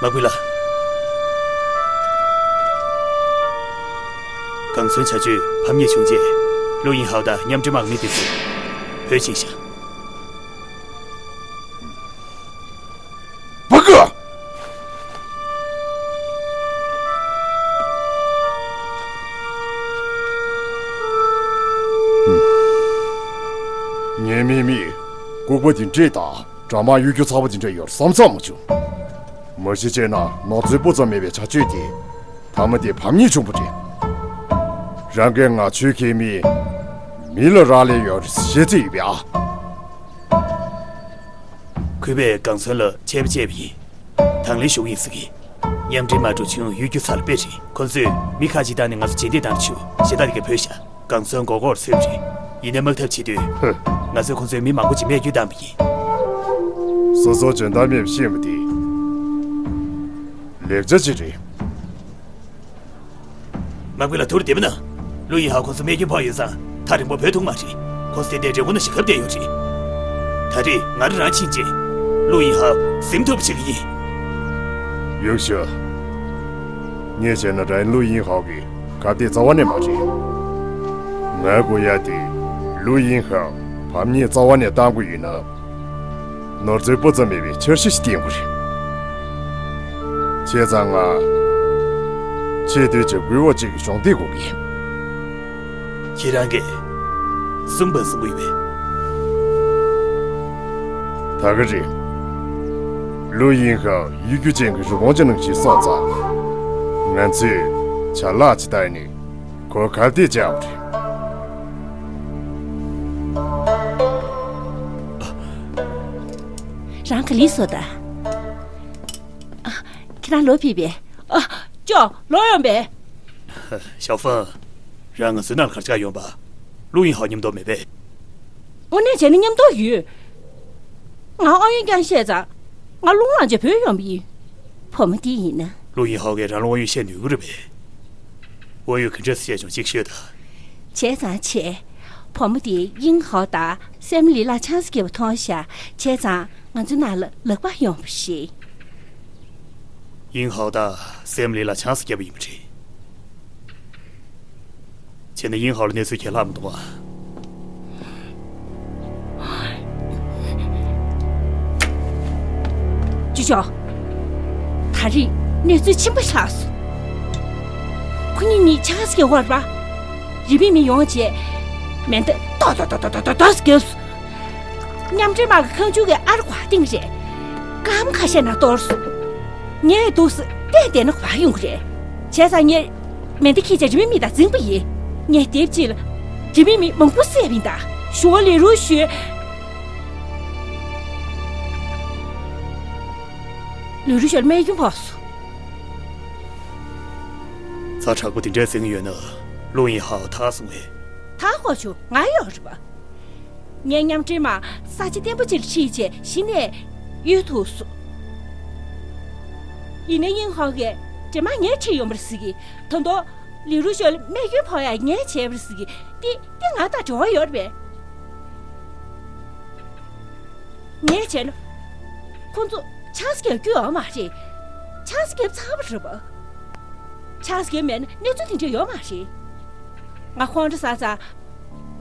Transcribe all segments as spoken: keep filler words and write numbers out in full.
མ་ཀུན་ལགས། གང་ཚོན་བྱ་སྤྱོད་ཕམ་ཉེས་བྱུང་རྗེས། ལུའུ་དབྱིན་ཧའོ་དང་མཉམ་འབྲེལ་དམག་མི་དེ་ཚོ་བོད་ཕྱིན་ཤག་བ་གི། ངའི་མིག་མིག་ལྐུགས་པ་དེ་འདྲས་དང་། དགྲ་དམག་གཡུལ་རྒྱུ་ཚ་བ་དེ་འདྲ་ཡོད་བསམ་བསམ་མ་བྱུང་། མ་གཞི་བྱས་ན་ནོར་འཛོལ་སྤུ་ཙམ་མེད་པའི་བྱ་སྤྱོད་དེ། མཐའ་མ་དེ་ཕམ་ཉེས་བྱུང་བ་རེད། རང་གིས་ང་ཚོའི་ཁྱིམ་མི་མི་ལ་རག་ལས་ཡོད་རེད་ཞེས་བརྩི་ཡོད་པས་ཨ། གུས་པས་གང་ཚོན་ལ་ཆད་པ་བཅད་པ་ཡིན། དང་ལེན་ཞུ་གི་ཡིན་ཟེར་གི། མཉམ་འབྲེལ་དམག་འཁྲུག་བྱུང་ཡུལ་རྒྱུ་ཚ་ལ་དཔེ་རེད། ཁོ་ཚོས་མི་ཁག་ཅིག་བཏང་ནས་ང་ཚོ་རྗེས་འདེད་བཏང་རྒྱུ་ཞེ་དྲག་དེ་ག་བོད་ཤ། གང་ཚོན་མགོ་སྐོར་ཚོས་པ་རེད། ཡིན་ནའི་དམག་འཐབ་བྱེད་དུས། ཧུ། ང་ཚོས་ཁོ་ཚོའི་མི་མང་པོ་ཅིག་རྨས་སྐྱོན་བཏང་བ་ཡིན། སོ་སོ་འཇོན་ཐང་མེད་པ་ཤེས་པ་དེ་ལེགས་ཆ་ཅིག་རེད། མ་ཀུན་ལགས་ཐུགས་བདེ་མོ་གནང་། ལུའུ་དབྱིན་ཧའོ་ཁོ་ཚོ་རྨས་སྐྱོན་ཕོག་ཡོད་ཙང་ཐག་རིང་པོ་བུད་ཐུབ་མ་རེད། ཁོ་ཚོ་དེ་འདྲའི་རི་མགོ་ན་ཞིག་གབ་བསྡད་ཡོད་རེད། ད་རེས་ང་རང་རང་ཕྱིན་རྗེས། ལུའུ་དབྱིན་ཧའོ་ཟིན་ཐུབ་པ་བྱེད་ཀྱི་ཡིན། ཡག་ཤོས། ངས་བྱས་ན་རང་ལུའུ་དབྱིན་ཧའོ་གི་གབ་དེ་རྩ་བ་ནས་མ་བྱེད། ང་དགོས་ཡ་དེ་ལུའུ་དབྱིན་ཧའོ་ཕམ་ཉེས་རྩ་བ་ནས་བཏང་དགོས་ཡིན་ན། ནོར་འཛོལ་སྤུ་ཙམ་མེད་པའི་འཆར་གཞི་ཞིག་བཏིང་དགོས་རེད། བྱས་ཙང་ང་ཆེས་མཐོའི་འཇབ་རྒོལ་བ་གཅིག་གི་གཞོགས་འདེགས་དགོས་ཀྱི་ཡིན། ཁྱེད་རང་གིས་གསུངས་པ་གསུང་གི་ཡོད་པས། ད་ག་རེད། ལུའུ་དབྱིན་ཧའོ་གཡོ་སྒྱུ་ཅན་གྱི་རི་བོང་ཅན་ནང་བཞིན་སོང་ཙང་། ང་ཚོས་བྱ་གླག་ཅིག་བཏང་ནས་ཁོ་ག་བལྟས་བྱ་བ་རེད། རང་ག་ལེར་སོང་དང་། ཨ། ཁྱེད་རང་ལོག་ཕེབས་པས། ཨ། ཅོ། ལོག་ཡོང་པས། ཞའོ་ཧྥང་། རང་ང་ཚོའི་ནང་ལ་ག་རེ་བྱས་ཡོང་པ། ལུའུ་དབྱིན་ཧའོ་མཉམ་དུ་མེད་པས། དངོས་གནས་བྱས་ན་མཉམ་དུ་ཡོད། ང་ཨ་ཡོན་རྐྱང་བཤད་ཙང་། ང་རླུང་ལངས་བྱས་བུད་ཡོང་པ་ཡིན། བུ་མོ་འདི་ཡིན་ན། ལུའུ་དབྱིན་ཧའོ་གིས་རང་ལ་ཨ་ཡོན་བཤད་ནུས་ཀྱི་རེད་པས། ཨ་ཡོན་ག་འདྲས་བཤད་བྱུང་གཅིག་ཤོད་དང་། བྱས་ཙང་བྱས། བུ་མོ་དེས་དབྱིན་ཧའོ་དང་སེམ་ལི་ལ་ཆང་ས་བརྒྱབ་པ་མཐོང་ཤག་བྱས་ཙང་ང་ཚོའི་ནང་ལ་ལག་པ་ཡོང་བ་རེད། དབྱིན་ཧའོ་དང་སེམ་ལི་ལ་ཆང་ས་བརྒྱབ་པ་ཡིན་པ་རེད། བྱས་ན་དབྱིན་ཧའོ་ལ་གནས་ཚུལ་གང་ཡང་ལྷག་མི་འདུག་ཨ། ཅི་ཞོག་ད་རེས་གནས་ཚུལ་ཆེན་པོ་ཆགས་སོང་། ཁོ་གཉིས་གཉིས་ཆང་ས་བརྒྱབ་པ་རེད་པ། རི་པིན་མི་ཡོང་རྗེས་མེ་མདའ་ཏོག་ཏོག་ཏོག་ཏོག་ཏོག་ཏོག་བརྒྱབ་སོང་། མཉམ་འབྲེལ་དམག་གི་ཁང་ཆུང་གི་ཨ་རུ་བ་སྟེང་རེད། སྐར་མ་ཁ་ཤས་ནང་གཏོར་སོང་། ངས་འདུག་སེ་བལྟས་བསྡད་ན་ག་པར་ཡོང་གི་རེད། བྱས་ཙང་ངས་མེ་མདའ་འཁྱེར་བྱས་རི་པིན་མི་དང་འཛིང་པ་ཡིན། ངས་དེབ་ཅིག་ལ་རི་པིན་མི་མང་པོ་བསད་པ་ཡིན་ད། ཞུ་བ་ལི་རུ་ཤོད། ལི་རུ་ཤོད་ལ་རྨས་སྐྱོན་ཕོག་སོང་། ཚ་དྲག་པོ་དེ་འདྲས་ཟིན་ཡོད་ན་ལུའུ་དབྱིན་ཧའོ་ཐར་སོང་བས། ཐར་དགོས་བྱུང་ང་ཡོད་རེད་པ། ངས་མཉམ་འབྲེལ་དམག་ས་ཆ་བརྟན་པོ་ཅིག་ལ་ཁྲིད་བྱས་གཞི་ནས་གཡོལ་ཐུབ་སོང་། ཡིན་ནའི་དབྱིན་ཧའོ་གིས་འདྲེ་དམག་ངས་ཁྲིད་ཡོང་བ་རེད་ཟེར་གི། ད་དུང་ལི་རུ་ཤོད་ལ་རྨས་སྐྱོན་ཕོག་ཡ་ངས་བྱས་པ་རེད་ཟེར་གི། འདི་འདི་ང་དང་འབྲེལ་བ་ཡོད་རེད་པས། ངས་བྱས་ན། ཁོང་ཚོ་ཆང་ས་རྒྱག་རྒྱུ་ཡོད་མ་རེད། ཆང་ས་རྒྱབ་ཚར་བ་རེད་པ། ཆང་ས་རྒྱབ་མེད་ན་གནས་ཚུལ་དེ་འདྲ་ཡོད་མ་རེད། ང་ཁོང་ཁྲོ་ཟ་ཚར།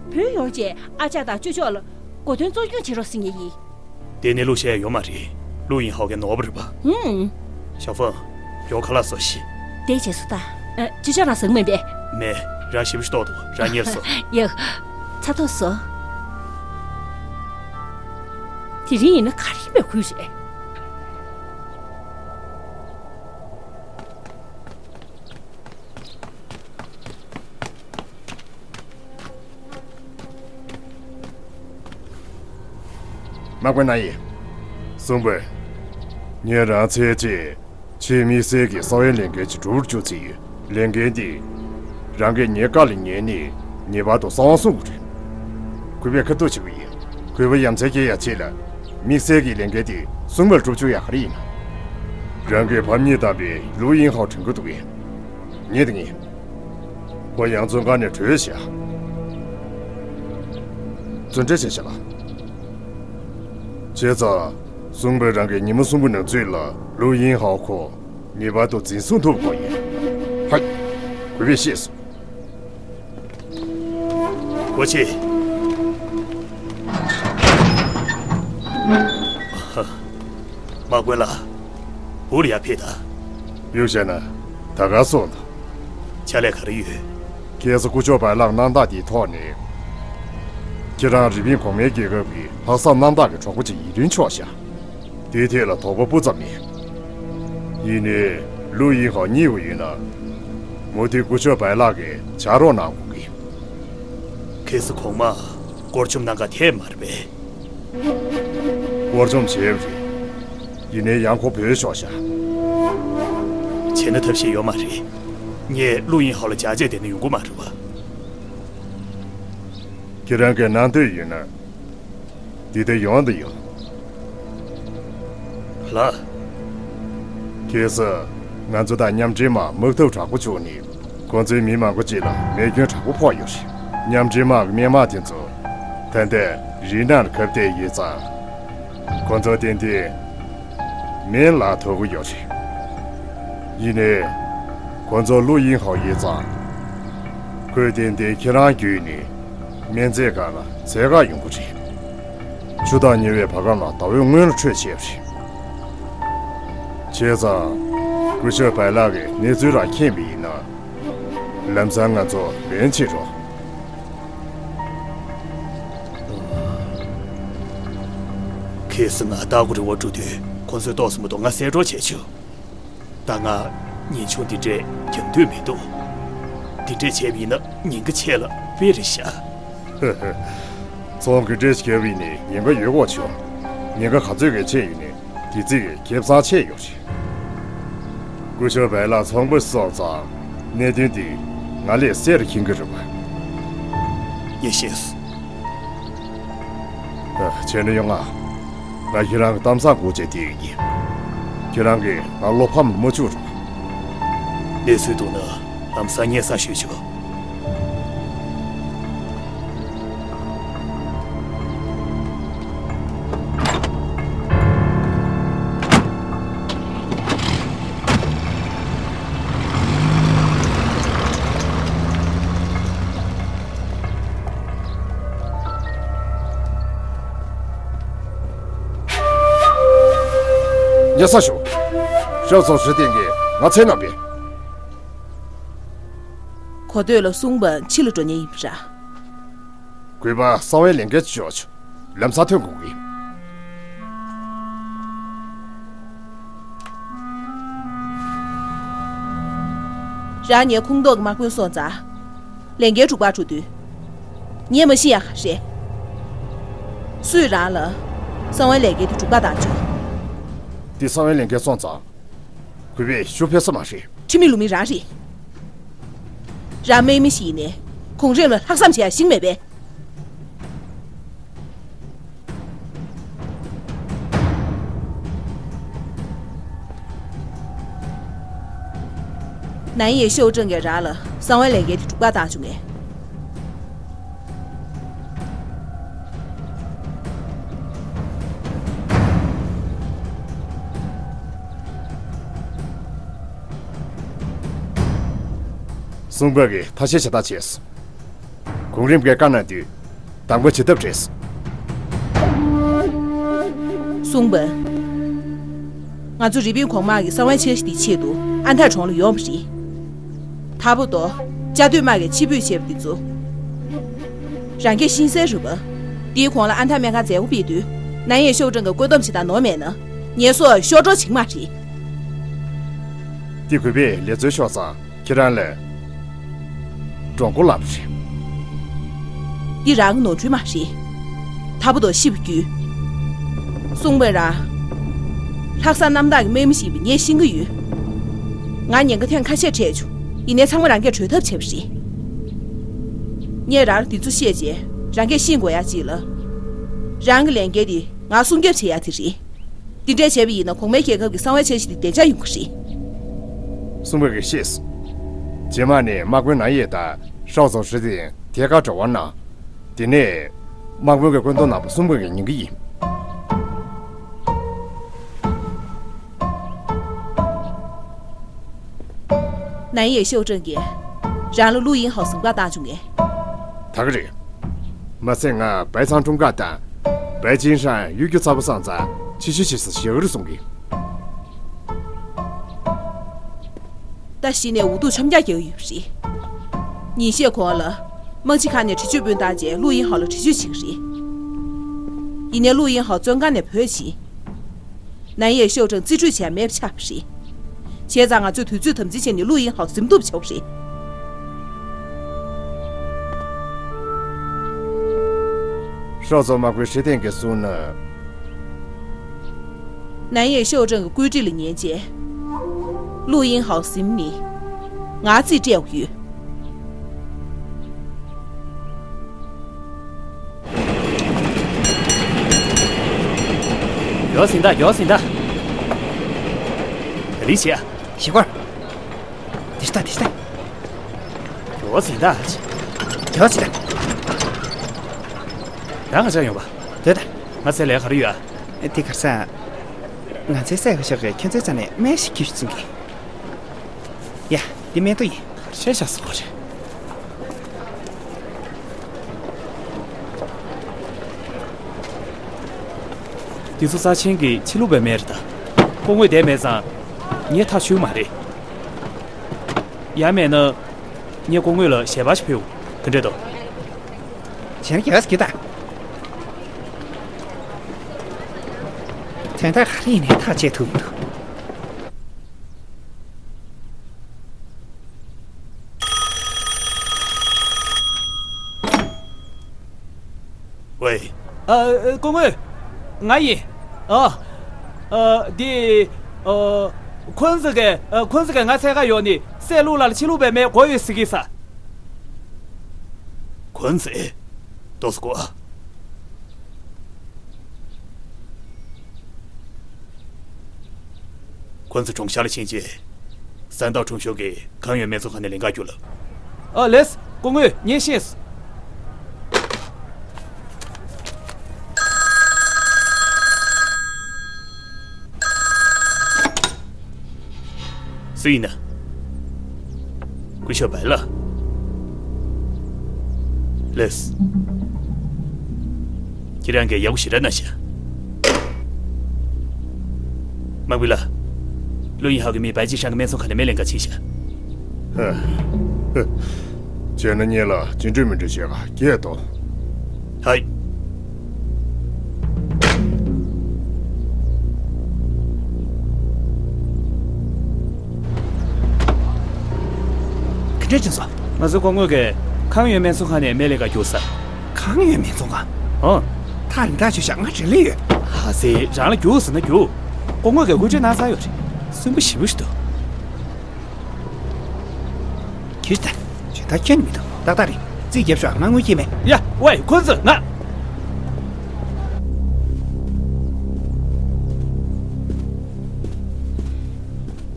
བུད་ཡོང་རྗེས་ཨ་ཅག་དང་ཅོ་ཅོག་ལ་གོ་སྟོན་གཙོ་སྐྱོང་བྱེད་རོགས་ཟེར་ངེས་ཡིན། དེ་ནི་ལུག་བཤད་ཡོད་མ་རེད། ལུའུ་དབྱིན་ཧའོ་གིས་ནོར་བ་རེད་པ། ཧུམ། ཞའོ་ཧྥང་། མགྱོགས་ཁ་ལག་བཟོ་ཤིག་དེ་རྗེས་སུ་ད། ཨ། ཅི་ཅོག་རང་ཟག་མིན་པས། མེད། རང་ཞེ་པོ་ཞིག་ལྟོགས་འདུག་རང་གཉེར་སོ། ཡ། ཚ་ཐོག་བཟོ། དེ་རིང་ཡིན་ན་ག་རེ་ཡིན་པའི་ཁུལ་རེད། མ་དགོས་ན་ཡིན། གསུངས་པས། ངས་རང་ཚེ་གཅིག་ཆེས་དམིགས་བསལ་གྱི་གསང་བའི་ལས་འགན་ཅིག་སྒྲུབ་རྒྱུ་བྱས་ཡོད། ལས་འགན་འདི་རང་གིས་ངའི་བཀའ་ལ་ཉན་ནས་ངེས་པར་དུ་གསང་བ་སྲུང་དགོས་རེད། གུས་པས་ཁ་ཐུག་བྱེད་ཀྱི་ཡིན། གུས་པ་ཡ་མཚན་སྐྱེ་ཡ་ཆེད་ལ་དམིགས་བསལ་གྱི་ལས་འགན་དེ་སྲུང་མར་སྒྲུབ་ཆོག་ཡ་ག་རེ་ཡིན་ན། རང་གི་ཕམ་ཉེས་བཏང་པའི་ལུའུ་དབྱིན་ཧའོ་དྲན་གྱི་འདུག་གས། ཉན་དང་ཉན། ཁོ་ཡང་བཙོན་ཁང་ནས་བྲོས་ཤག་བཙོན་ཁྲལ་བྱས་ཤག་ལ། བྱས་ཙང་ སུང་པེ་རང་གིས་ཉིན་མོ་གསུམ་གྱི་ནང་ཚུད་ལ་ལུའུ་དབྱིན་ཧའོ་ཁོ་ངེས་པར་དུ་འཛིན་བཟུང་ཐུབ་དགོས་ཡིན། ཧའི། གུས་པས་ཤེས་སོང་། ཀོ་ཆི། དམག་དཔོན་ལགས། འུར་ཡ་ཕེ་ད། གཡུག་བྱས་ན་ད་ག་སོང་དང་། ཕྱག་ལས་ག་རེ་ཡོད། ཁྱེད་ཚོ་སྐུ་ཞབས་བའི་ལགས་རྣམ་དག་དེའི་ཐོག་ནས། ཁྱེད་རང་རི་པིན་གོང་མའི་རྒྱལ་ཁབ་ཀྱི་ལྷག་བསམ་རྣམ་དག་གི་གྲོགས་པོ་ཅིག་ཡིན་རིན་ཆོག་ཤག་དེའི་ཐད་ལ་དོགས་པ་སྤུ་ཙམ་མེད། ཡིན་ནའི་ལུའུ་དབྱིན་ཧའོ་རྙེད་དགོས་ཡོད་ན། མུ་མཐུད་སྐུ་ཞབས་བའི་ལགས་ཀྱིས་ཕྱག་རོགས་གནང་དགོས་ཀྱི། ཁེ་སི་གོང་མ་བསྐོར་བཅོམ་གནང་ག་ཐད་མ་རེད་པས། བསྐོར་བཅོམ་བྱས་པ་རེད། ཡིན་ནའི་ཡང་ཁོ་བྲོས་ཤོར་ཤག་བྱས་ན་ཐབས་ཤེས་ཡོད་མ་རེད། ངས་ལུའུ་དབྱིན་ཧའོ་ལ་ཇག་བྱས་བསྡད་ན་ཡོང་གི་མ་རེད་པ། ཁྱེད་རང་གིས་གནང་འདོད་ཡོད་ན། འདི་ལྟར་ཡོང་དུ་ཡོང་། ལགས། ཁྱེད་ཚོས་ང་ཚོ་དང་མཉམ་འབྲེལ་དམག་དམག་འཐབ་དྲག་པོ་བྱུང་ནས། ཁོང་ཚོའི་མི་མང་པོ་ཅིག་ལ་རྨས་སྐྱོན་དྲག་པོ་ཕོག་ཡོད་རེད། མཉམ་འབྲེལ་དམག་གི་སྨན་དམག་དེ་ཚོ་ད་ལྟ་རི་ནང་ལ་གབ་བསྡད་ཡོད་ཙང་། ཁོང་ཚོ་ཏན་ཏན་སྨན་བརླག་ཐུབ་ཀྱི་ཡོད་རེད། ཡིན་ནའི། ཁོ་ཚོ་ལུའུ་དབྱིན་ཧའོ་ཡིན་ཙང་། ཁོས་ཏན་ཏན་ཁྱེད་རང་བརྒྱུད་ནས་སྨན་རྫས་སྒང་ལ་འཛེམ་བག་ཡོང་གི་རེད། ཆུ་དྭངས་ཉེ་བའི་བར་ཁམས་ལ་ཟླ་འོད་སྔོན་ལ་འཕྲོད་བྱས་པ་རེད། བྱས་ཙང་། སྐུ་ཞབས་བའི་ལགས་ཀྱིས་གནས་ཚུལ་རང་མཁྱེན་པ་ཡིན་ན། ལམ་སང་ང་ཚོ་ལན་བྱེད་རོགས། ཁེ་སི་ང་ལྟ་སྐོར་རི་བོ་འགྲོ་དུས་ཁོ་ཚོས་ཏོག་ཙམ་མ་གཏོགས་ང་གསལ་སྒྲོག་བྱས་བྱུང་། ད་ང་ཉིན་ཆུང་འདི་འདྲས་རྒྱག་འདོད་མི་འདུག་འདི་འདྲས་བྱས་པ་ཡིན་ན་ཉེན་ཁ་ཆེ་ལ་དཔེ་རེད་ཤག་ཚོང་གི་འདྲས་བྱས་པ་ཡིན་ནའི་ཉེན་ཁ་ཡོད་གོ་ཆོག་ཉེན་ཁ་ག་ཚོད་ཀྱི་ཆེ་ཡིན་ནའི་དེ་ཙི་གི་ཁེ་བཟང་ཆེ་ཡོད་རེད། སྐུ་ཞབས་བལ་ལགས་ཚོང་པ་སོང་ཙང་གནད་དོན་འདི་ང་ལས་གསལ་རུ་མཁྱེན་གི་རེད་པ། ངས་ཤེས་སོང་། ཨ། བྱས་ན་ཡོང་ང་། ང་ཁྱེད་རང་གི་གཏམ་བཟང་སྒུག་བྱས་བསྡད་ཡོད་ཀྱི། ཁྱེད་རང་གིས་ང་བློ་ཕམ་མ་བཅུག་རོགས། གནས་ཚུལ་འདུག་ན་ལམ་སང་སྙན་སེང་ཞུས་ཆོག་ཉེ་ས་ཞུ། ཤོག་ཚོགས་ཞུ་སྟེང་གི་ང་ཚེ་ན་པས། གོ་ཐོས་ལ་གསུངས་པ་ཕྱི་ལ་འགྲོ་ཉེན་ཡིན་པ་ར། གུས་པ་གསང་བའི་ལས་འགན་ཅིག་ཆོག་ཆོག་ལམ་སང་ཐོན་དགོས་ཀྱི། རང་ཉིད་ཁོངས་གཏོགས་ཀྱི་དམག་དཔོན་སོང་ཙང་། ལས་འགན་འཁྲུག་པར་འགྲོ་དུས། ཉན་མ་ཤེས་ཡག་རེད། སུས་རང་ལ་གསང་བའི་ལས་འགན་དེ་འཁྲུག་པར་བཏང་བྱུང་། འདི་གསང་བའི་ལས་འགན་སོང་ཙང་། གུས་པས་ཞུ་ཕོད་ས་མ་རེད། ཁྲིམས་མེད་ལུགས་མེད་རང་རེད། རང་དམག་མི་ཞིག་ཡིན་ནའི་གོང་རིམ་ལ་ལྷག་བསམ་བྱེད་ཡ་ཤེས་མེད་པས། ནན་ཡེ་ཤོག་ཀྲང་གིས་རང་ལ་གསང་བའི་ལས་འགན་དེ་འཁྲུག་པར་བཏང་བྱུང་ངས། སུང་པེ་གིས་ཐ་ཤལ་བྱེད་ཐག་བཅད་སོང་། གོང་རིམ་གྱིས་བཀའ་གནང་དུས། དང་པོ་བྱེད་ཐབས་བྲལ་སོང་། སུང་པེ། ང་ཚོ་རི་པིན་གོང་དམག་གི་གསང་བའི་འཆར་གཞི་དེའི་ཆེད་དུ་ཨན་ཐར་གྲོང་ལ་ཡོང་བ་རེད། ད་བར་དུ་ཅ་སྡོད་དམག་གིས་ཕྱིར་འབུད་བྱས་པ་དེ་ཚོ། རང་སྐད་ཤེས་གསལ་རེད་པ། དེའི་གོང་ལ་ཨན་ཐར་སྨན་ཁང་མཛད་སྒོ་སྤེལ་དུས་ནན་ཡེ་ཤོག་ཀྲང་གིས་བཀོད་འདོམས་བྱེད་སྟངས་ནོར་མེད་ན་ངལ་གསོ་ཤོར་འགྲོ་བྱེད་ཀྱི་མ་རེད། འདི་གུས་པས་ལས་རྩོལ་ཤོར་ཙང་། ཁྱེད་རང་ལ་གྲོང་སྐོར་ལབ་རེད། འདི་རང་གི་ནོར་འཁྲུལ་མ་རེད། ད་བར་དུ་ཤི་བ་བརྒྱུད། སུང་པེ་རང་ལྷག་བསམ་རྣམ་དག་གི་དམག་མི་ཞིག་ཡིན་པ་ངས་ཤེས་ཀྱི་ཡོད། ང་ཉེན་ཁ་ཐེངས་ཁ་ཤས་འཕྲད་བྱུང་། ཡིན་ནའི་ཚང་མ་རང་སྐད་གྲོལ་ཐབས་བྱས་པ་རེད། ངས་རང་ལ་འདི་ཚོ་བཤད་རྗེས་རང་སྐད་ཤེས་དགོས་ཡ་གཅིག་ལ། རང་གི་ལས་འགན་དེ་ང་སྲུང་སྐྱོབ་བྱེད་ཡ་དེ་རེད། འདི་འདྲས་བྱས་པ་ཡིན་ན་གོང་མའི་རྒྱལ་ཁབ་ཀྱི་གསང་བའི་འཆར་གཞི་དེ་བདེ་འཇགས་ཡོང་གི་རེད། སུང་པེ་གིས་ཤེས་སོང་། རྗེས་མ་ནས་དམག་དཔོན་ནན་ཡེ་དང་ཧྲའོ་ཙོ་ཧྲི་ཙིན་ཐད་ཀར་འབྲེལ་བ་གནང་། དེ་ནས་དམག་དཔོན་གྱིས་བཀོད་འདོམས་གནང་བ་སུང་པེ་གིས་ཉན་གྱི་ཡིན། ནན་ཡེ་ཤོ་ཀྲང་གིས་རང་ལ་ལུའུ་དབྱིན་ཧའོ་གཟིམ་ཁང་བཏང་བཅུག་ངས། ད་ག་རེད། མ་ཟད་ང་པའེ་ཚང་ཀྲུང་ཀ་དང་པའེ་ཅིན་ཧྲན་གཡུལ་རྒྱུ་ཚ་པོ་སོང་ཙང་ཕྱི་བཤོལ་བྱེད་ས་ཞེ་གི་རེད་གསུང་གི། ད་གཞི་ནས་འུ་ཐུག་ཆོམ་རྒྱག་རྒྱག་གི་ཡོད་པ་རེད། ཉིན་ཤས་གོང་ལ་དམག་སྤྱི་ཁང་ནས་འདྲི་གཅོད་དཔོན་བཏང་རྗེས་ལུའུ་དབྱིན་ཧའོ་ལ་འདྲི་གཅོད་བྱེད་ཀྱི་རེད། ཡིན་ནའི་ལུའུ་དབྱིན་ཧའོ་བཙོན་ཁང་ནས་བུད་ཕྱིན། ནན་ཡེ་ཤོ་ཀྲང་རྩིས་སྤྲོད་བྱས་མེད་པ་ཆགས་པ་རེད། བྱས་ཙང་ང་ཚོས་དུས་ཚོད་དམ་འཛིན་བྱས་ནས་ལུའུ་དབྱིན་ཧའོ་ཟིན་ཐུབ་ཆོག་རེད། ཧྲོ་ཙོ་དམག་དཔོན་ཧྲི་ཐེན་གྱིས་གསུངས་ན། ནན་ཡེ་ཤོ་ཀྲང་གི་བཀོད་སྒྲིག་ལ་ཉན་རྗེས། ལུའུ་དབྱིན་ཧའོ་ཟིན་ནི། ང་རྩིས་སྤྲད་དགོས་ཡོད། མགྱོགས་ཟིན་ད། མགྱོགས་ཟིན་ད། ལི་ཆེ། ཞི་གོ། དེ་ཤ་ད། དེ་ཤ་ད། མགྱོགས་ཟིན་ད། མགྱོགས་ཟིན་ད། རང་ག་ཅག་ཡོང་པ། དེ་ད། ང་ཚེ་ལས་ག་རེ་ཡོད་ཨ། དེ་གར་ས། ང་ཚོའི་སྲས་ཁ་ཤོག་གིས་ཁྱོད་ཚོའི་རྩ་ནས་སྨན་ཞིག་ཁྱེར་ཤོག་གསུང་གི། ཡ། འདི་སྨན་ཐུག་ཡིན། གར་ཆེ་ཤ་སོགས་རེད། འདི་ཚོ་རྩ་ཆེན་གྱི་ཕྱི་ལུགས་པའི་སྨན་རེད་ད། སྐུ་ངོས་བསྡད་མེད་ཙང་། ངས་ཐག་ཆོད་མ་རེད། ཡང་མེད་ན། ངས་སྐུ་ངོས་ལ་ཞལ་པར་ཞིག་ཕུལ། ག་འདྲས་འདུག་བྱས་ན་རྒྱལ་སྐྱིད་ད། དོན་དག་ག་རེ་ཡིན་ནའི་ཐག་བཅད་ཐུབ་མི་འདུག་ཝེ། ཨ། སྐུ་ངོ། ང་ཡིན། ཨ། ཨ། འདི། ཨ། ཁོན་ཙི་གས། ཨ། ཁོན་ཙི་གས་ང་འཚོལ་ག་ཡོང་ནས་སྲས་ལུའུ་ལགས་ལ་ཕྱི་ལུགས་པའི་སྨན་དགོས་ཡོད་ཟེར་གྱི་ས། ཁོན་ཙི། ཏོག་ཙམ་སྒུག་ཨ། ཁོན་ཙི་གྲོང་ཤར་ལ་ཕྱིན་རྗེས། གསང་བདག་ཁྲོམ་གཞུང་གི་ཁང་ཡོན་སྨན་ཚོང་ཁང་ནས་ལེན་ག་རྒྱུགས་ལབ། ཨ། ལེས། སྐུ་ངོ། ངས་ཤེས། སུ་ཡིན་ན། སྐུ་ཞབས་བལ་ལགས། ལེས། ཁྱེད་རང་གིས་ཡག་པོ་ཞེ་དྲག་གནང་ཤག་དམག་དཔོན་ལགས། ལུའུ་དབྱིན་ཧའོ་གི་མི་པའེ་ཅིན་ཧྲན་གྱི་སྨན་ཚོང་ཁང་ནས་སྨན་ལེན་ག་ཕྱིན་ཤག་ཧ། ཧ། བྱས་ན་ངེད་ལ་ཅི་འདྲ་མི་འདྲ་བྱེད་ག་སྐྱེལ་དོ། ཧའི། ག་འདྲས་ཕྱིན་སོང་། ང་ཚོའི་སྐུ་ངོ་གིས་ཁང་ཡོན་སྨན་ཚོང་ཁང་ནས་སྨན་ལེན་ག་རྒྱུགས་ས། ཁང་ཡོན་སྨན་ཚོང་ཁང་། ཨོ། ཐག་རིང་ཐག་ཆོད་ཤག་ང་དྲིན་ལན་ཡོད། ཧ་སེ། རང་ལ་རྒྱུགས་ཟེར་ན་རྒྱུགས། སྐུ་ངོ་གིས་བཀོད་སྒྲིག་གནང་ཚར་ཡོད་རེད། སུན་པོ་ཞེ་པོ་ཞིག་འདུག་ཁྱོད་ད། ཇོན་ཐང་ཁྱོན་ནས་མི་འདུག་ཏག་ཏག་རེད། རྩིས་རྒྱབ་ཤོག་ང་དངུལ་སྐྱེལ་མེད། ཡ། ཝེ། ཁོན་ཙི། ང་།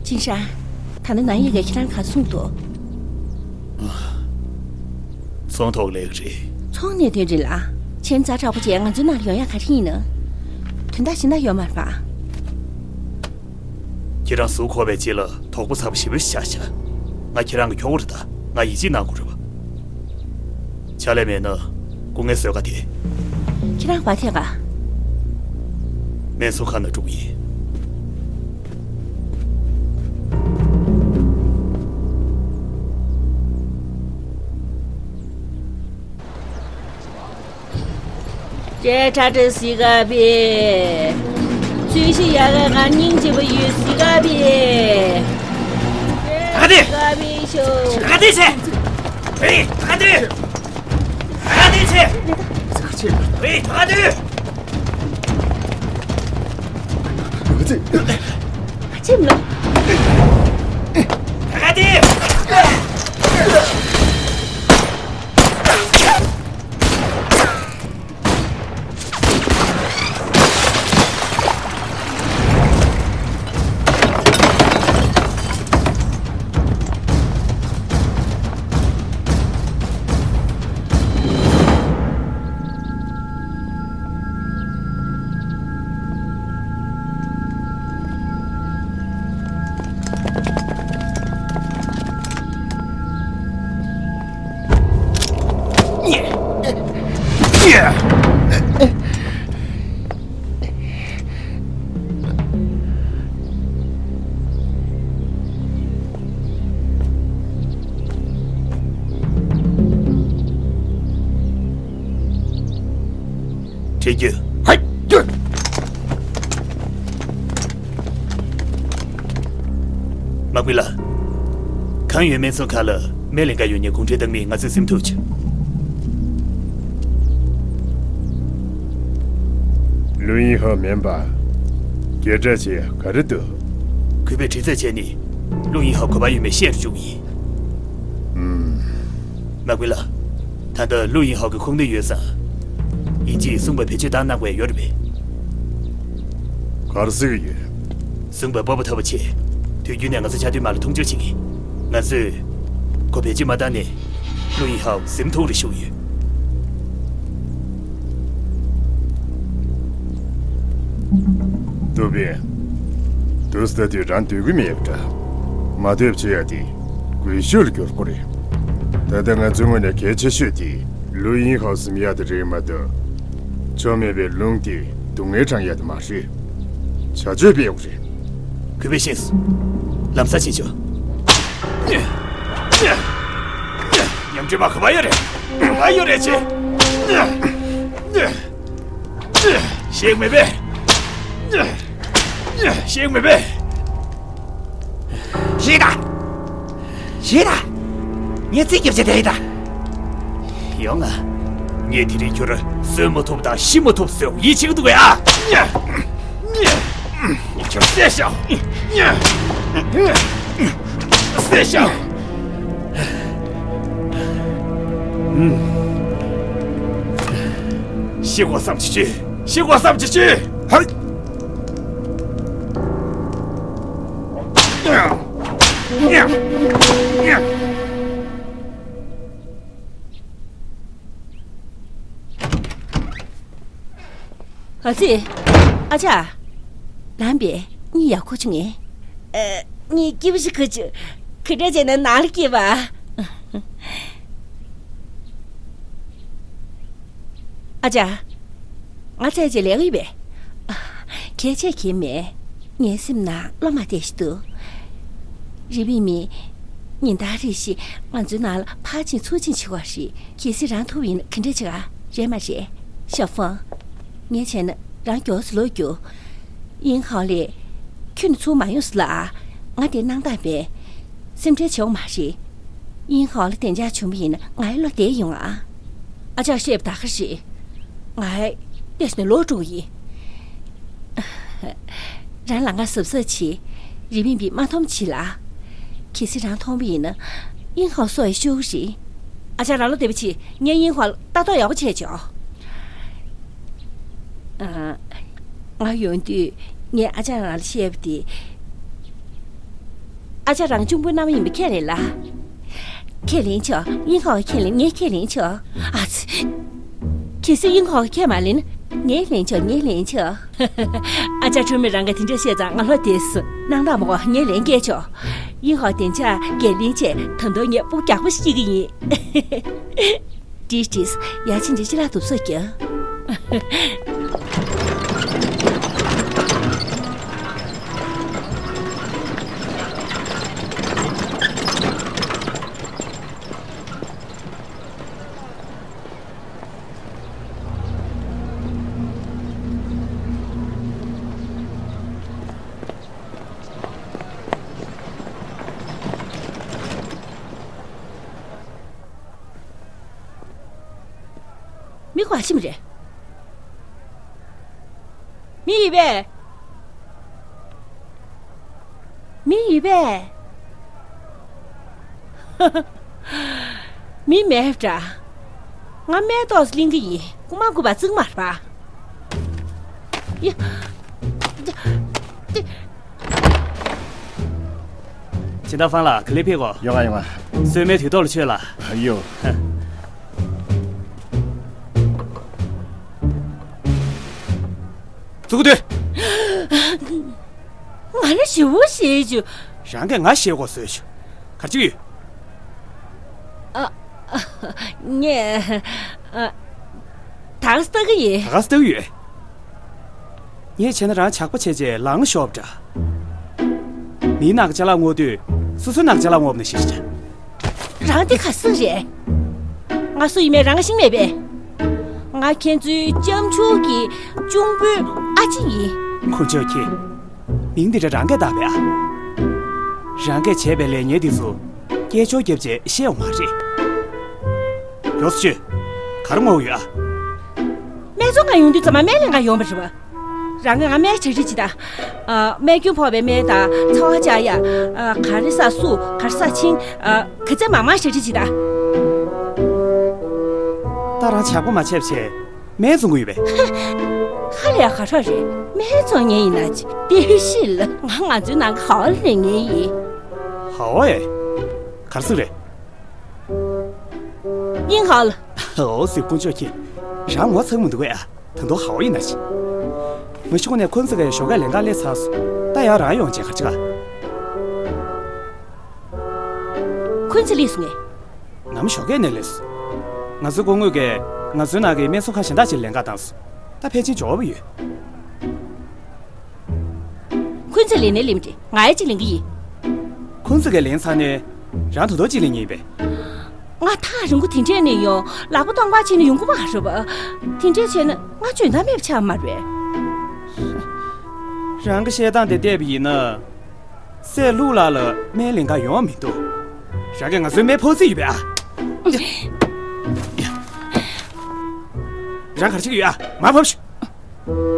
ཅིན་ཧྲན། ད་ནི་ནན་ཡེ་གིས་ཁྱེད་རང་ག་རེ་གསུངས་འདུག་ཚོང་ཐོག་ལས་ཀ་རེད། ཚོང་གནད་དོན་རེད་ལ། ཁྱིམ་ཚང་དྲག་པོ་བྱས་ང་ཚོའི་ནང་ལ་ཡོང་ཡ་ག་རེ་ཡིན་ན། དོན་དག་གཞན་དག་ཡོད་མ་རེད་པ། ཁྱེད་རང་གཟུགས་འཁོར་བའི་རྗེས་ལ་དོགས་པ་ཚ་པོ་ཞེ་པོ་ཞིག་བཞག་ཤག་ང་ཁྱེད་རང་གི་ཁྱོ་ག་རེད་ད། ང་ཡིད་ཆེས་གནང་དགོས་རེད་པ། ཕྱག་ལས་མེད་ན་སྐུ་ངལ་གསོ་ག་དེ། ཁྱེད་རང་བ་དེ་ག་སྨན་ཚོང་ཁང་ནང་འགྲོ་གི་ཡིན། ཅེ་ཁྲ་ཁྲི་སི་ག་པི། ཚུལ་ཤི་ཡ་ག་ང་སྙིང་རྗེ་པོ་ཡོད་སི་ག་པི། ད་ག་དེ། སི་ག་པི་ཤོ། ད་ག་དེ་ཆེ། ཨེ། ད་ག་དེ། ད་ག་དེ་ཆེ། ཨེ། ད་ག་དེ། ཨ་ཅེ་མ་ལོ། ད་ག་དེ། ཁྲིད་རྒྱུ། ཧའི་ཀྱུ། མ་ཀུན་ལགས། གང་ཡོད་སྨན་ཚོང་ཁང་ལ་སྨན་ལེན་ག་ཡོད་ངས་གུང་ཁྲན་ཏང་མི་ང་ཚོས་སེམས་ཐུག་བྱས། ལུའུ་དབྱིན་ཧའོ་མིན་པ། སྐད་གྲགས་ཆེ་ག་རེ་འདུག་གུས་པས་དྲི་རྩད་བྱས་ནས་ལུའུ་དབྱིན་ཧའོ་ག་པར་ཡོད་མེད་བཤད་རུ་བཅུག་ཡིན། ཨུམ། མ་ཀུན་ལགས། ད་ལྟ་ལུའུ་དབྱིན་ཧའོ་གི་ཁུངས་སྣེ་ཡོད་ཙང་། ཡིན་གཅིག་སུང་པ་བེད་སྤྱོད་བཏང་གནང་དགོས་ཡོད་རེད་པས། ག་རེ་ཟེར་གྱི་ཡོད། སུང་པ་སྤོབས་པ་ཐོབ་པ་ཆེ། དུས་རྒྱུན་ནས་ང་ཚོ་ཆ་མཐུན་མ་ལ་མཐོང་ཆུང་བྱེད་ཀྱི། ང་ཚོས་ཁོ་བེད་སྤྱོད་མ་བཏང་ནས་ལུའུ་དབྱིན་ཧའོ་སེམས་ཐུག་རེ་ཞུ་གི་ཡོད། ཏུའུ་པིན། དུས་ད་དུས་རང་སྡོད་ཀྱི་མེད་པ་འདྲ། མ་སྡོད་བྱེད་ཡ་དེ་དགོས་ཤོས་ལ་འགྱུར་དགོས་རེད། ད་ལྟ་ང་ཚོའི་ངོས་ནས་གལ་ཆེ་ཤོས་དེ་ལུའུ་དབྱིན་ཧའོ་ཟིན་ཡ་དེ་རེད་མ་གཏོགས། ཆོ་མེད་པའི་ལུང་དེ་སྡུག་བསྔལ་དྲངས་ཡ་དེ་མ་རེད། བྱ་སྤྱོད་སྤེལ་དགོས་རེད། གུས་པས་ཤེས་སོང་། ལམ་སང་ཕྱིན་ཆོག་ཉམས་ཆུང་མ་ག་པར་ཡོད་རེད། ག་པར་ཡོད་རེད་ཅེ། ཤེས་མེད་པས། ཤེས་མེད་པས། ཤེས་ད། ཤེས་ད། ངས་རྩིས་རྒྱབ་བྱས་བསྡད་ཡིན་ད། ཡོང་ང་། ངས་དེ་རིང་ཁྱོད་གསོན་མ་ཐུབ་དང་ཤི་མ་ཐུབ་བཟོས་ཡིད་ཆེས་ཀྱི་འདུག་གས་ཨ། ཁྱོད་བསད་ཤོག་བསད་ཤོག་ཤི་དགོས་བསམ་གྱི་བྱོས། ཤི་དགོས་བསམ་གྱི་བྱོས། ཧའི། ཨ་ཙི། ཨ་ཅག་ལམ་པས་གཉིད་ཡག་པོ་བྱུང་ངས། ཨ། གཉིད་སྐྱིད་པོ་ཞིག་ཁུག་བྱུང་། ག་འདྲ་བྱས་ན་ནང་ལ་སྐྱེལ་བ། ཨ་ཅག་ང་ཚད་ཅིག་ལས་ཀ་ཡོད་པས། ཨ། གལ་ཆེ་གི་མེད། ངའི་སེམས་ནང་བློ་མ་བདེ་ཞིག་འདུག་རི་པིན་མིན། ཉིན་ལྟར་རེ་བཞིན་ང་ཚོའི་ནང་ལ་ཕར་ཕྱིན་ཚུར་ཕྱིན་བྱེད་ཀྱི་ཡོད་རེད། གལ་སྲིད་རང་ཐུག་པ་ཡིན་ན་ག་འདྲ་བྱེད་ག་རེད་མ་རེད། ཞའོ་ཧྥང་། ངས་བྱས་ན་རང་མགྱོགས་སུ་ལོག་རྒྱུ། དབྱིན་ཧའོ་ལགས། ཁྱོད་ནི་ཚུར་མ་ཡོང་ཟེར་ལ། ང་དེ་སྣང་དག་མེད། སེམས་ཁྲལ་བྱེད་དགོས་མ་རེད། དབྱིན་ཧའོ་ལ་བདེ་འཇགས་བྱུང་བ་ཡིན་ན་ང་ཡི་བློ་བདེ་ཡོང་ང་། ཨ་ཅག་བཤད་པ་ད་ག་རེད། ང་ཡི་ལྟས་ནས་ལོག་འགྲོ་གི་ཡིན། རང་ལམ་ཁ་གཟབ་གཟབ་བྱེད། རི་པིན་པིན་མ་མཐོང་བྱེད་ལ། གལ་སྲིད་རང་མཐོང་བ་ཡིན་ན་དབྱིན་ཧའོ་སྲོག་ཡི་ཤོར་གི་རེད། ཨ་ཅག་རང་བློ་བདེ་པོ་བྱེད། ངས་དབྱིན་ཧའོ་ལ་ལྟ་རྟོག་ཡག་པོ་བྱས་ཆོག་ཨ། ང་ཡོང་དུས་ངས་ཨ་ཅག་རང་ལ་བཤད་པ་དེ། ཨ་ཅག་རང་གཅུང་པོའི་མནའ་མ་ཡིན་པ་ཁས་ལེན་ལ། ཁས་ལེན་ཆོག་དབྱིན་ཧའོ་ཁས་ལེན། ངས་ཁས་ལེན་ཆོག་ཨ་ཙི། གལ་སྲིད་དབྱིན་ཧའོ་ཁས་མ་ལེན་ན་ངས་ལེན་ཆོག་ངས་ལེན་ཆོག་ཨ་ཅག་ཁྲོན་མི་རང་ག་དེ་འདྲ་བཤད་ཙང་ང་ལྷོད་དེ་སོང་། སྣང་དག་མ་གོ་ངས་ལན་སྐྱེལ་ཆོག་དབྱིན་ཧའོ་བདེ་འཇགས་འགན་ལེན་བྱས། ད་དུང་ངས་སྤུ་རྒྱག་པོ་ཞིག་སྐྱེལ་གི་ཡིན། ཏིས་ཏིས། ཡ་ཆི་འདི་ཅི་ལ་དུབ་སོ་ཀྱང་། མི་ག་པར་ཕྱིན་པ་རེད། མི་ཡོད་པས། མི་ཡོད་པས། མི་མེད་པ་འདྲ། ང་སྨན་ཏོག་ཙམ་ལེན་གྱི་ཡིན། རྐུ་མ་རྐུ་བ་བརྩི་གི་མ་རེད་པ། ཡ། ཅི། ཅི། ཅིན་ཏ་ཧྥང་ལགས། ག་ལེར་ཕེབས་གོ། ཡོང་ང་། ཡོང་ང་། གསོལ་མའི་དུས་ཐོག་ལ་མཆོད་ལ། ཡོ། ཙུ་གུ་ཏུ། ང་ལ་ཞེ་པོ་ཞེད་བྱུང་། རང་གིས་ང་ཞེད་གོ་བཟོས་བྱུང་། ག་རེ་བྱེད་ཀྱི་ཡོད། ཨ། ཨ། ངས། ཨ། ད་ག་ལྟ་གི་ཡིན། ད་ག་ལྟ་གི་ཡོད། ངས་བྱས་ན་རང་ཇག་པ་བྱས་རྗེས་ལངས་ཤོག་འདྲ། མིའི་ནག་ཅ་ལག་བསྔོག་དུས་སོ་སོའི་ནག་ཅ་ལག་བསྔོག་ནས་ཤི་ཤི། རང་འདི་ག་སུ་རེད། ང་སུ་ཡིན་མེད་རང་ཤེས་མེད་པས། ང་ཁྱེད་ཚོའི་ལྕམ་ཆུང་གི་གཅུང་པོའི་ཨ་ཅེ་ཡིན། ཁུ་ཆོ་ཁྱེད། མིང་འདི་འདྲ་རང་གིས་བཏགས་པས་ཨ། རང་གིས་བྱས་པའི་ལས་ངན་འདི་ཚོ་སྐད་ཅོར་བརྒྱབ་བྱས་ཤེས་ཡོང་མ་རེད། མགྱོགས་སེ་ཤོད། གར་བསྔོག་ཡོད་ཨ། སྨན་ཚོང་ཁང་ཡོང་དུས་ཙམ་པ་སྨན་ལེན་ག་ཡོང་བ་རེད་པ། རང་གིས་ང་སྨན་ཞབས་ཕྱི་བྱེད་དང་། ཨ། སྨན་རྒྱུན་ཕོག་པའི་སྨན་དང་ཚ་བ་བཅག་ཡ། ཨ། ག་རེ་ཟ་སུ་ག་རེ་ཟ་ཕྱིན། ཨ། ག་ཚད་མང་མང་ཞབས་ཕྱི་བྱེད་དང་། ད་རང་ཇག་པ་མ་བྱས་པ་བྱས། སྨན་བཙོང་གི་ཡོད་པས། ཧ་ལས་ཡ་ག་རེ་རེད། སྨན་བཙོང་མཁན་ཡིན་ན་ཅི་དེ་ཤི་ལ། ང་ང་ཚོའི་ནང་གི་ཧའོ་ལ་ལེན་མཁན་ཡིན། ཧའོ་ཨེ། ག་རེ་ཟེར་རེད། ཡིན་ཧའོ་ལ། འོ་ཟེར་དཀོན་མཆོག་མཁྱེན། རང་ངོ་ཚ་གི་མི་འདུག་གས་ཨ། ད་དུང་ཧའོ་ཡིན་ན་ཅི། མ་གཞི་ཁོ་ནས་ཁོན་ཙི་ག་ཡ་ཞོགས་ཀས་ལེན་ག་སླེབས་ཚར་སོང་། ད་ཡང་རང་ཡོང་བྱས་ག་རེ་བྱེད་ག། ཁོན་ཙི་སླེབས་སོང་ངས། ནམ་ཞོགས་ཀས་ནས་སླེབས་སོང་། ང་ཚོའི་སྐུ་ངོ་གིས་ང་ཚོའི་ནང་གི་སྨན་ཚོང་ཁང་གཞན་དག་ཅིག་ལ་ལེན་ག་བཏང་སོང་། ད་ཕལ་ཆེར་འབྱོར་བ་ཡོད། ཁོན་ཙི་ལེན་ནས་སླེབས་ཏེ་ང་ཡང་ཅིག་ལེན་གི་ཡིན། ཁོན་ཙི་གིས་ལེན་ཚར་ནས་རང་ད་དུང་ཅིག་ལེན་ངེས་པས། ང་ཐག་རིང་པོ་དེ་འདྲས་ནས་ཡོང་། ལག་པ་སྟོང་པ་བྱས་ནས་ཡོང་གི་མ་རེད་པ། དེ་འདྲས་བྱས་ན་ང་འཇོན་ཐང་མེད་པ་ཆགས་མ་རེད། རང་གི་བཤད་སྟངས་དེ་བལྟས་པ་ཡིན་ན། སྲས་ལུག་ལགས་ལ་སྨན་ལེན་ག་ཡོང་བ་མི་འདུག། རང་གིས་ང་ཚོའི་སྨན་ཕོག་རྩིས་ཡོད་པས་ཨ། རང་ག་རེ་བྱེད་ཀྱི་ཡོད་ཨ། མར་བབས་ཤོག།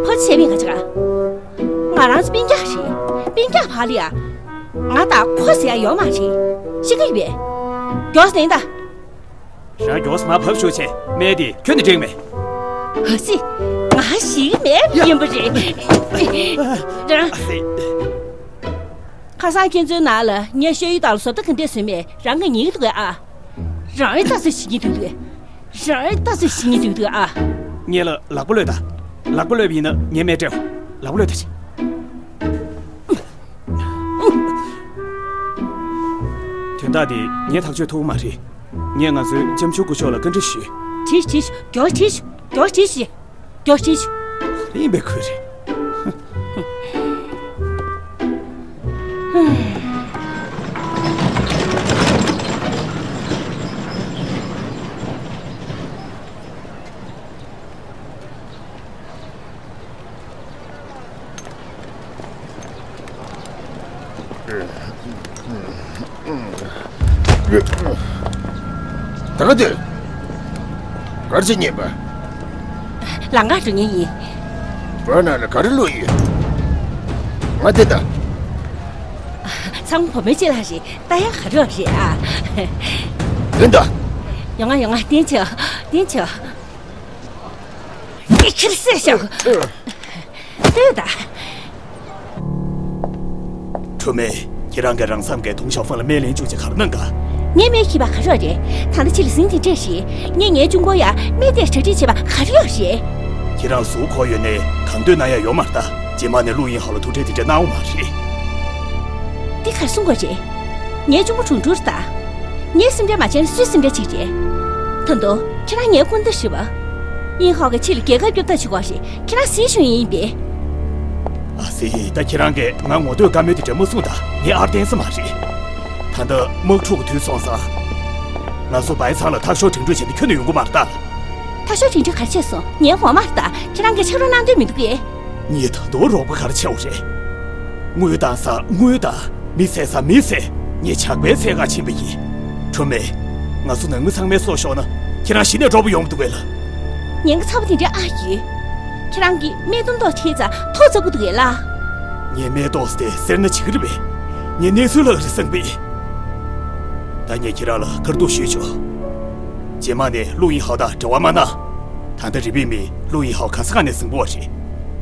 ཕོག་རྩིས་བྱས་པའི་ང་ཅག་ག། ང་རང་ཚོ་སྤུན་ཀྱག་རེད། སྤུན་ཀྱག་བར་ལ་ཡ། ང་དང་ཁོ་ཟེར་ཡ་ཡོད་མ་རེད། ཤེས་ཀྱི་ཡོད་པས། མགྱོགས་སེ་ལེན་ད། རང་མགྱོགས་སེ་མར་བབས་ཤོག་བྱས། སྨན་དེ་ཁྱོན་ནས་འགྲིག་མེད། ཨ་ཙི། ང་ཤི་མེད་པ་ཡིན་པ་རེད། རང་། ཨ་ཙི། ཁ་སང་ཁྱེད་ཚོའི་ནང་ལ་ངས་ཤ་ཡུ་དང་བཟོ་ལྟ་ག་འདྲས་བཟོས་མེད་རང་གིས་ཉན་གྱི་འདུག་གས་ཨ། རང་ཡང་ལྟ་ཚུལ་ཞིག་ཉན་འདུག་གས། རང་ལྟ་ཚུལ་ཞིག་ཉན་འདུག་འདུག་ཨ། ངེད་ལ་ལག་པ་གློད་དང་། ལག་པ་གློད་པ་ཡིན་ན་ངས་སྨན་སྤྲད། ལག་པ་གློད་དང་། དོན་དག་འདི་ངས་ཐག་གཅོད་ཐུབ་ཀྱི་མ་རེད། ངས་ང་ཚོའི་ལྕམ་ཆུང་སྐུ་ཞབས་ལ་བཀའ་འདྲི་ཞུས། དྲིས་དྲིས། མགྱོགས་དྲིས། མགྱོགས་དྲིས། མགྱོགས་དྲིས། ཡིན་པའི་ཁུལ་རེད། ད་ག་དུས། ག་རེ་བྱེད་ཉེན་པ། ལམ་ཁ་འགྲོ་མཁན་ཡིན། བར་ན་ལ་ག་རེ་བླུགས་ཡོད། ང་དེ་ད། ཚང་མ་བུ་མོའི་ལྕེ་ལ་རེད། ད་ཡང་ག་རེ་རེད་ཨ། ཡིན་ད། ཡོང་ང་ཡོང་ང་བསྟན་ཆོག་བསྟན་ཆོག་འདི་ཁྱེར་སེ་ཤོག་ལྟོས་དང་། ཁྲོ་མེ། ཁྱེད་རང་གིས་རང་བསམ་གྱིས་ཏུང་ཞའོ་ཧྥང་ལ་སྨན་ལེན་བཅུག་ཅེས་ག་རེ་གནང་ག། ངས་སྨན་ཁྱེར་བ་ག་རེ་རེད། ད་ལྟ་ཕྱི་ལ་ཟིང་དེ་འདྲས་ཤིག་ངས་ངའི་གཅུང་པོ་ཡ་སྨན་དེ་གྲ་སྒྲིག་བྱེད་པ་ག་རེ་ཡོད་རེད། ཁྱེད་རང་གཟུགས་ཁོག་ཡོད་ནས་གང་འདོད་གནང་ཡ་ཡོད་མ་རེད་ད། རྗེས་མ་ནས་ལུའུ་ཡིན་ཧའོ་ལ་ཐུག་འཕྲད་དེ་འདྲ་གནང་བ་མ་རེད། འདི་ག་རེ་གསུང་དགོས་རེད། ངའི་གཅུང་པོ་གྲུང་གྲུང་རེད་ད། ངའི་སེམས་ཁྲལ་མ་བྱས་ན་སུའི་སེམས་ཁྲལ་བྱེད་རེད། ད་དུང་ཁྱེད་རང་ངའི་སྐུ་ཟླ་ཞུ་བ། ཡིན་ཧའོ་གིས་ཕྱི་ལ་རྒྱལ་ཁབ་སྐྱོབ་ཐབས་བྱེད་དགོས་རེད། ཁྱེད་རང་སྲིད་གཞུང་ཡིན་པས། ཨ་ཙི། ད་ཁྱེད་རང་གིས་ང་ངོ་བསྟོད་བཀའ་མོལ་དེ་འདྲ་མ་གསུངས་ད། ངས་ཨར་བསྟན་ས་མ་རེད། ད་ལྟ་དམག་འཁྲུག་གི་དུས་སོང་ཙང་། ང་ཚོ་བའི་ཚང་ལ་ཐག་ཤོར་དྲིན་དྲུག་བྱས་ནས་ཁྱོན་ནས་ཡོང་གི་མ་རེད་ད། ཐག་ཤོར་དྲིན་དྲུག་ག་རེ་བྱས་སོང་། ངའི་འོ་མ་རེད་ད། ཁྱེད་རང་གིས་ཕྱག་རོགས་གནང་འདོད་མི་འདུག་གས། ངས་ད་དུང་རོགས་པ་ག་རེ་བྱས་པ་རེད། དངུལ་བཏང་ས་དངུལ་དང་། མི་བསད་ས་མི་བསད། ངས་ཇག་པའི་འཚོ་ཁ་ཕྱིན་པ་ཡིན། ཁྲོ་མེ། ང་ཚོ་ནང་མི་ཚང་མའི་སྲོག་ཤོར་ན་ཁྱེད་རང་གཞི་ནས་སྤྲོ་པོ་ཡོང་མི་འདུག་གས་ལགས། ཉེན་ཁ་ཚ་པོ་དེ་འདྲ་ཨ་ཡོད། ཁྱེད་རང་གིས་སྨན་དོན་ཐོག་ཁྲིད་ཙང་ཐོག་བཙག་གི་འདུག་གས་ལགས། ངས་སྨན་ཏོག་སྟེ་སེར་སྣ་བྱེད་ཀྱི་རེད་པས། ངས་གནས་ཚུལ་ལྷག་རེད་བསམ་པས། ད་ངས་ཁྱེད་རང་ལ་བཀའ་སྡུག་ཞུས་ཆོག་རྗེས་མ་ནས་ལུའུ་ཡིན་ཧའོ་དང་འབྲེལ་བ་མ་གནང་། ད་ལྟ་རི་པིན་མི་ལུའུ་ཡིན་ཧའོ་ག་ས་ག་ནས་ཟིང་པོ་བ་རེད།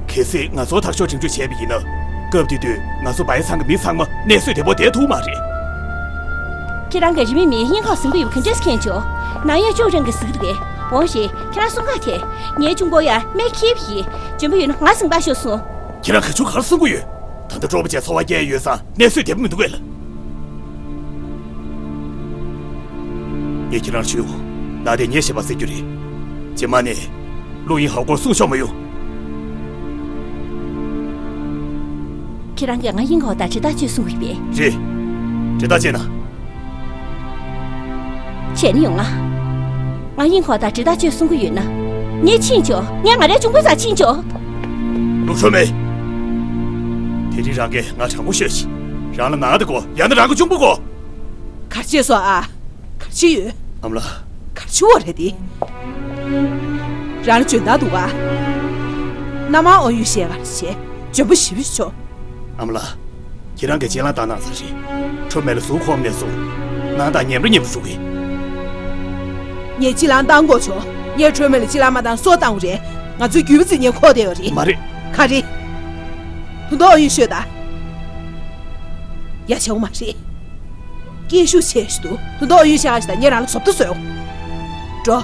གལ་སྲིད་ང་ཚོ་ཐག་གཅོད་གྲོས་མོལ་བྱས་པ་ཡིན་ན། སྐབས་དེ་དུས་ང་ཚོ་བའི་ཚང་གི་མི་ཚང་མ་གནས་སྲོལ་བདེ་པོ་བསྡད་ཐུབ་མ་རེད། ཁྱེད་རང་གིས་རི་པིན་མི་ཡིན་ཧའོ་ཟིང་པོ་ཡོད་པ་ག་འདྲས་མཁྱེན་བྱུང་། ནམ་ཡང་ཅུང་རང་གིས་ཟིག་འདུག་གས། འོང་ཞིག་ཁྱེད་རང་གསུང་ག་ཐལ། ངའི་གཅུང་པོ་ཡ་སྨན་ཁྱེར་བ་ཡིན། འཇོན་པོ་ཡོད་ན་ང་ཟིང་པ་ཤོག་གསུངས། ཁྱེད་རང་ག་ཚོད་ག་རེ་གསུང་གི་ཡོད། ད་ལྟ་གྲོགས་པོ་བཅས་འཚོ་བ་སྐྱེལ་ཡོད་ཙང་གནས་ཚུལ་བདེ་པོ་མི་འདུག་གས་ལགས། ངས་ཁྱེད་རང་ཞུ། ད་དེ་ངས་བཤད་པ་གསན་རྒྱུ་རེད། རྗེས་མ་ནས། ལུའུ་ཡིན་ཧའོ་སྐོར་གསུང་ཆོག་མ་ཡོང་། ཁྱེད་རང་གིས་ང་དབྱིན་ཧའོ་དང་འབྲེལ་ཐག་གཅོད་གསུང་གི་ཡོད་པས། རེད། འབྲེལ་ཐག་བཅད་ན། བྱས་ན་ཡོང་ང་། ང་དབྱིན་ཧའོ་དང་འབྲེལ་ཐག་གཅོད་གསུང་གི་ཡོད་ན། ངས་ཕྱིན་ཆོག་ངས་ང་རའི་གཅུང་པོའི་རྩར་ཕྱིན་ཆོག་ལུའུ་ཁྲོན་མེ། དེ་རིང་རང་གིས་ང་དྲང་པོ་ཤོད་ཅིག་རང་ལ་ནང་དེ་དགོས། ཡང་ན་རང་གི་གཅུང་པོ་དགོས། ག་རེ་བྱས་སོང་ཨ། ག་རེ་བྱས་ཡོད། ཨ་མ་ལགས། ག་རེ་བྱས་པ་རེད་དེ། རང་ལ་འཇོན་ཐང་འདུག་ག་མནའ་མ་ཨོ་ཡུས་ཤེས་ག་རེ་བྱས། འཇོན་པོ་ཞེ་པོ་ཅིག་བྱུང་། ཨ་མ་ལགས། ཁྱེད་རང་གིས་གཅེས་ལངས་བཏང་གནང་ས་རེད། ཁྲོ་མེ་ལ་གཟུགས་ཁོམ་ནས་བཟུང་། གནང་སྟངས་ཉམས་རེ་ཉམས་རེ་འགྲོ་གི་ངས་གཅེས་ལངས་བཏང་དགོས་བྱུང་། ངས་ཁྲོ་མེ་ལ་གཅེས་ལངས་མ་བཏང་སྲོག་བཏང་དགོས་རེད། ང་ཚོའི་རྒྱུད་པ་རྩིས་ཉེན་ཁོག་བསྡད་ཡོད་རེད། མ་རེད། ག་རེ། དོན་དག་ཨོ་ཡུས་ཤོད་དང་། ཡ་བྱེད་དགོས་མ་རེད། སྐད་ཤུགས་ཆེ་ཞིག་འདུག་དོན་དག་ཨོ་ཡུས་ཤོད་ཞིག་དང་ངས་རང་ལ་བཟོ་ལྟ་བཟོས་འོང་། འགྲོ།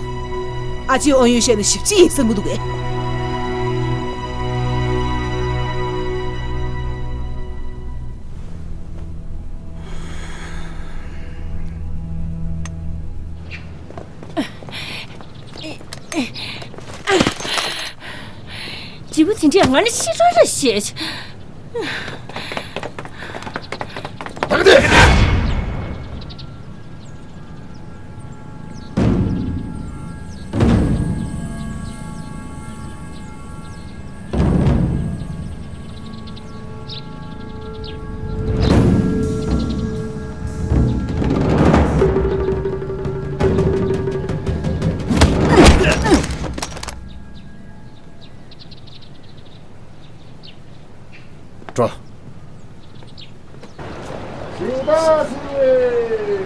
ཨ་ཅེ་ཨོ་ཡུས་ཤོད་ནས་ཞིབ་ཅིག་ཡིན་བསམ་གི་འདུག་གས། བྱིས་པ་དེ་འདྲས་ང་ནི་ཤི་འགྲོ་ར་ཤེས། ད་ག་དེ། འགྲོ། ཞིང་བདག་ཟེར།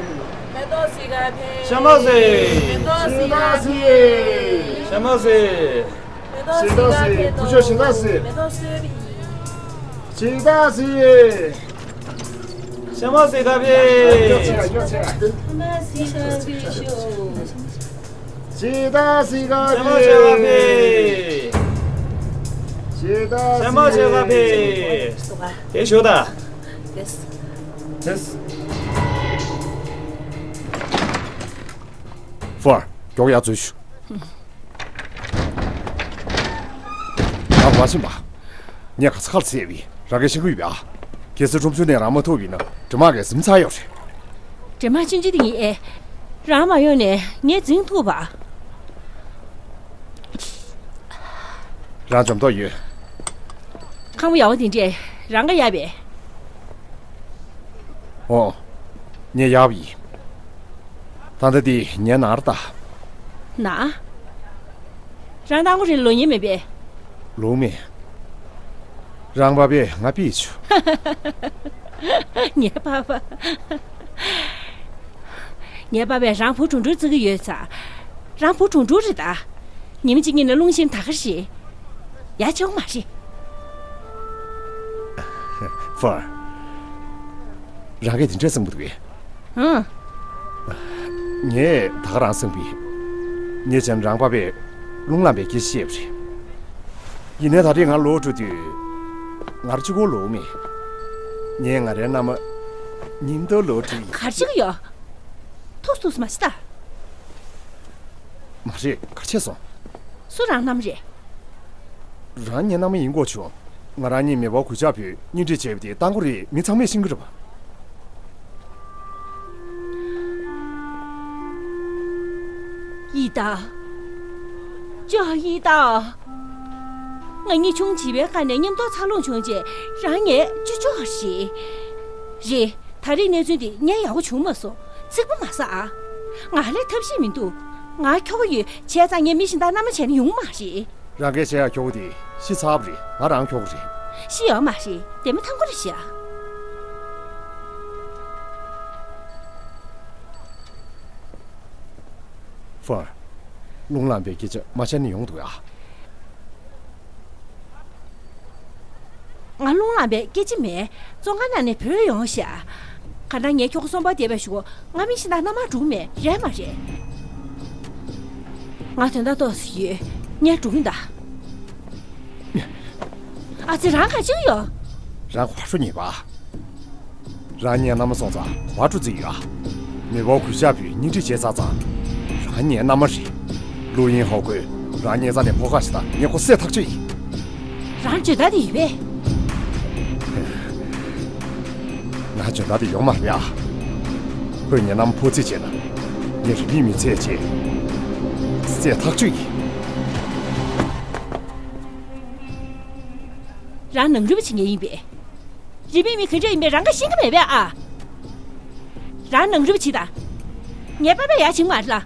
མེ་ཏོག་སི་ག་ཕེ། ཤ་མ་ཟེར། མེ་ཏོག་སི་ག་ཕེ། ཤ་མ་ཟེར། མེ་ཏོག་སི་ག་ཕེ། ཕུ་ཆོ་ཞིང་བདག་ཟེར། མེ་ཏོག་སི་ག་ཕེ། ཤ་མ་ཟེར་ག་ཕེ། ཤ་མ་ཟེར་ག་ཕེ། ཤ་མ་ཟེར་ག་ཕེ། ཤ་མ་ཟེར་ག་ཕེ། དེ་ཞོ་ད། ཡེས། ཡེས། ཧྥུ་ཨར། མགྱོགས་ཡར་འཛུལ་ཤོག་ང་མ་ཕྱིན་པ། ངས་ག་ས་ག་ལ་བཙལ་བས། རང་གིས་ཤེས་ཀྱི་ཡོད་པས་ཨ། གལ་སྲིད་ཁྲོམ་ཆུང་ནས་རང་མ་ཐུག་པ་ཡིན་ན་འདྲེ་དམག་གིས་ཟིན་ཚར་ཡོད་རེད། འདྲེ་དམག་ཆུང་ཆུང་དེ་ཡིན་ཨེ། རང་མ་ཡོང་ནས་ངས་འཛིང་ཐུབ་པ། རང་འཇོན་མདོག་ཡོད། ཁང་པ་ཡག་པོ་དེ་འདྲས་རང་ག་གཡར་བས། ཨོ། ངས་གཡར་བ་ཡིན། ད་ལྟ་འདི་ངའི་ནང་རེད་ད། ནང་། རང་རྟ་མགོ་རིལ་ལོ་ཉེས་མེད་པས། ལོ་མེད། རང་པ་ཕས་ང་ཕུད་བྱུང་། ངའི་པ་ཕ། ངའི་པ་ཕས་རང་བུ་གྲུང་གྲུང་བརྩི་གི་ཡོད་ཙང་། རང་བུ་གྲུང་གྲུང་རེད་ད། ཉི་མ་གཅིག་གཉིས་ནས་རླུང་ཤིང་ད་ག་རེད། ཡ་ཆོག་མ་རེད། ཧྥུ་ཨར། རང་གིས་དེ་འདྲས་བསམ་གྱི་འདུག་གས། ཨང་། ངས་ད་ག་རང་བསམ་གྱི། ངས་བྱས་ན་རང་པ་ཕས་རླུང་ལངས་པའི་སྐད་ཆ་བཤད་པ་རེད། ཡིན་ནའི་ད་རེས་ང་ལོག་འགྲོ་དུས། ང་རང་གཅིག་པོ་ལོག་མེད། ངས་ང་རའི་མནའ་མ་ཉིན་ལྟར་ལོག་འགྲོ་ཡིན། ག་རེ་བྱེད་ཀྱི་ཡོད། ཐུགས་སུ་མ་ཤི་ད། མ་རེད། ག་རེ་བྱས་སོང་། སུ་རང་མནའ་མ་རེད། རང་ངའི་མནའ་མ་ཡིན་དགོས་བྱུང་། ང་རང་གཉིས་མེས་པོ་གུས་ཕྱག་བུས་གཉེན་སྒྲིག་བྱས་པ་དེ་ཏང་གོ་རེད། མི་ཚང་མས་ཤེས་ཀྱི་རེད་པ། ཡི་ཏ། ཅོ་ཡི་ཏ། ང་གཉིས་ཆུང་བྱིས་པའི་ཁ་ནས་མཉམ་དུ་འཚར་ལོངས་བྱུང་རྗེས་རང་ངའི་ཅོ་ཅོ་རེད། རེད། ད་རེས་གནས་ཚུལ་འདི་ངས་ཡག་པོ་བྱུང་མ་སོང་། ཚིག་པ་མ་ཟ་ཨ། ང་ལ་ཐབས་ཤེས་མི་འདུག་ང་ཁྱོ་ག་ཡོད། བྱས་ཙང་ངས་མི་གཞན་དག་མནའ་མ་བྱས་ན་ཡོང་མ་རེད། རང་གིས་བྱེད་ཡག་ཁྱོ་ག་དེ་ཤི་ཚར་བ་རེད། ང་རང་ཁྱོ་ག་རེད། ཤི་ཡོད་མ་རེད། དེ་མི་ཐང་གོ་རེ་བྱས་ཨ། ཧྥུ་ཨར། རླུང་ལངས་པའི་སྐད་ཆ་མ་བཤད་ན་ཡོང་གི་འདུག་ཨ། ང་རླུང་ལངས་པའི་སྐད་ཆ་མེད། བཙོན་ཁང་ནང་ནས་བུད་ཡོང་ཤག་གང་ལྟར་ངའི་ཁྱོ་ག་གསོན་པོ་བསྡད་པའི་གཞུག་ང་མི་གཞན་དང་མནའ་མར་འགྲོ་གི་མེད། རེད་མ་རེད། ང་དོན་དག་ཏོག་ཙམ་ཡོད། ངས་འགྲོ་གི་ཡིན་ད། ཨ་ཙི། རང་ག་བྱེད་ཀྱི་ཡོད། རང་ག་པར་འགྲོ་ཉེས་པ། རང་ངའི་མནའ་མ་སོང་ཙང་ག་པར་འགྲོ་རྩིས་ཡོད་ཨ། མེས་པོ་གུས་ཕྱག་བུས་གཉེན་སྒྲིག་བྱས་ཚར་ཙང་། རང་ངའི་མནའ་མ་རེད། ལུའུ་ཡིན་ཧའོ་ཁོས་ རང་ཉེ་ས་ནས་ཕོ་ཁ་ཞིག་དང་ངས་ཁོ་བསད་ཐག་ཆོད་ཡིན། རང་འཇོན་ཐང་དེ་ཡོད་པས། ང་འཇོན་ཐང་དེ་ཡོད་མ་རེད་ཨ། ཁོས་ངའི་མནའ་མ་ཕོ་རྩིས་བྱས་ན། ངས་རིན་མེད་མི་ཚད་བྱས། བསད་ཐག་ཆོད་ཡིན། རང་ནང་རུལ་པ་བྱེད་མཁན་ཡིན་པས། རིན་མེད་མི་ག་འདྲ་ཡིན་པས་རང་ག་ཤེས་ཀྱི་མེད་པས་ཨ། རང་ནང་རུལ་པ་བྱེད་དང་། ངའི་པ་ཕས་ཡ་བྱེད་མ་རེད་ལ།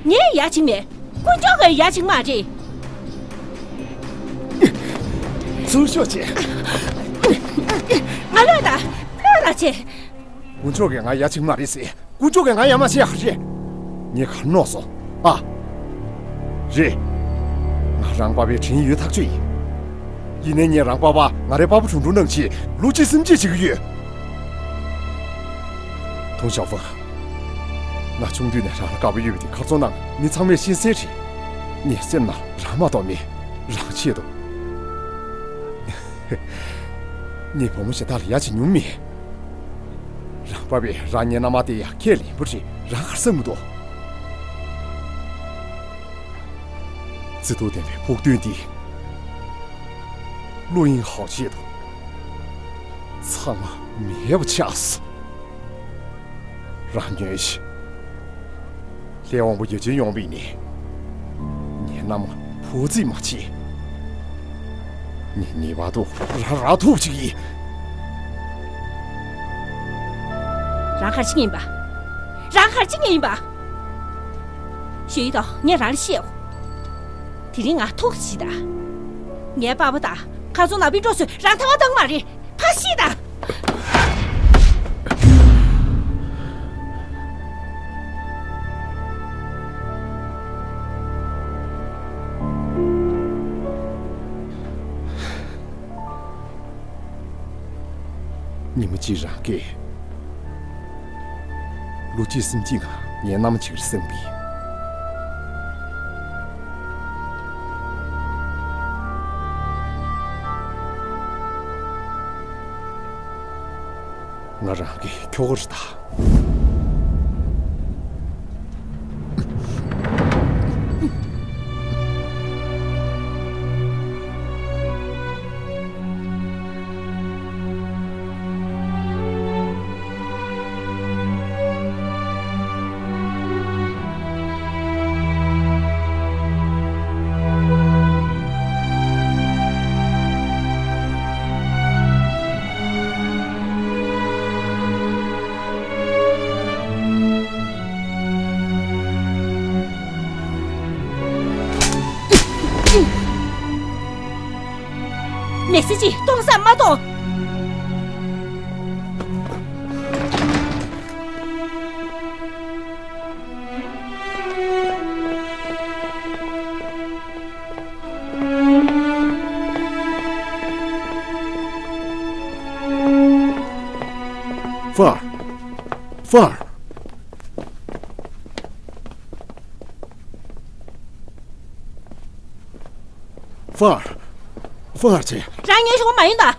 ངས་ཡ་བྱེད་མེད། དཀོན་མཆོག་གིས་ཡ་བྱེད་མ་རེད། ཚུར་ཤོག་ཅིག་ང་ལོས་དང་། ལོས་ལ་བྱེད། དཀོན་མཆོག་གིས་ང་ཡ་བྱེད་མ་རེད་ཟེར། དཀོན་མཆོག་གིས་ང་ཡ་མ་བྱེད་ཡག་རེད། ངས་ག་རེ་མནོ་སོང་ཨ། རེད། ང་རང་པ་ཕའི་དྲིན་ཡོད་ཐག་ཆོད་ཡིན། ཡིན་ནའི་ངས་རང་པ་ཕ་ང་རའི་པ་ཕ་དྲུང་དྲུང་གནང་ཆེད་ལོ་གཅིག་སེམས་བསྐྱེད་བྱེད་ཀྱི་ཡོད། ཏུང་ཞའོ་ཧྥང་། ང་ཆུང་དུས་ནས་རང་ལ་དགའ་པོ་ཡོད་པ་དེ་གར་སོང་ན་མི་ཚང་མས་ཤེས་གསལ་རེད། ངའི་སེམས་ནང་རང་མ་གཏོགས་མེད། རང་ཆེད་དུ། ངས་བུ་མོ་གཞན་དག་ལ་ཡ་བྱེད་མྱོང་མེད། རང་པ་ཕས་རང་ཉེ་མནའ་མ་དེ་ཡ་ཁས་ལེན་པོ་རེད། རང་ག་རེ་བསམ་གྱི་འདུག་བརྩེ་གདུང་ལྡན་པའི་ཕུགས་འདུན་འདི། 录音好极的。ཚང་མ་མེད་པ་ཆགས་སོང་། རང་ཉོན་ཞིག་ལྷའི་དབང་པོ་ཡ་བྱེད་ཡོང་བ་ཡིན་ནའི། ངའི་མནའ་མ་ཕོ་རྩིས་མ་བྱེད། ངས་ངེས་པར་དུ་རང་རག་ཐུབ་ཅིག་ཡིན། རང་ག་རེ་བྱེད་ཀྱི་ཡིན་པ། རང་ག་རེ་བྱེད་ཀྱི་ཡིན་པ། ཞུས་དང་ངས་རང་ལ་བཤད་འོ། དེ་རིང་ང་ཐུག་ཅིག་དང་། ངའི་པ་ཕ་དང་ཁ་སང་ནང་པའི་འགྲོ་སོང་རང་ཐར་བ་བཏང་མ་རེད། ཕར་ཤེས་དང་། ཉི་མ་གཅིག་རང་གིས་ལོ་གཅིག་སེམས་བསྐྱེད་ངང་ངའི་མནའ་མ་བྱེད་ཀྱི་རེད་བསམ་པས། ང་རང་གི་ཁྱོ་ག་རེད་ད། མི་ཚེ་གཅིག་གཏོང་ས་མ་གཏོང་། ཧྥང་ཧྲོས། ཧྥང་ཧྲོས། ཧྥང་ཧྲོས། ཧྥང་ཧྲོས། རང་ངའི་གཞུག་མ་ཡིན་ད།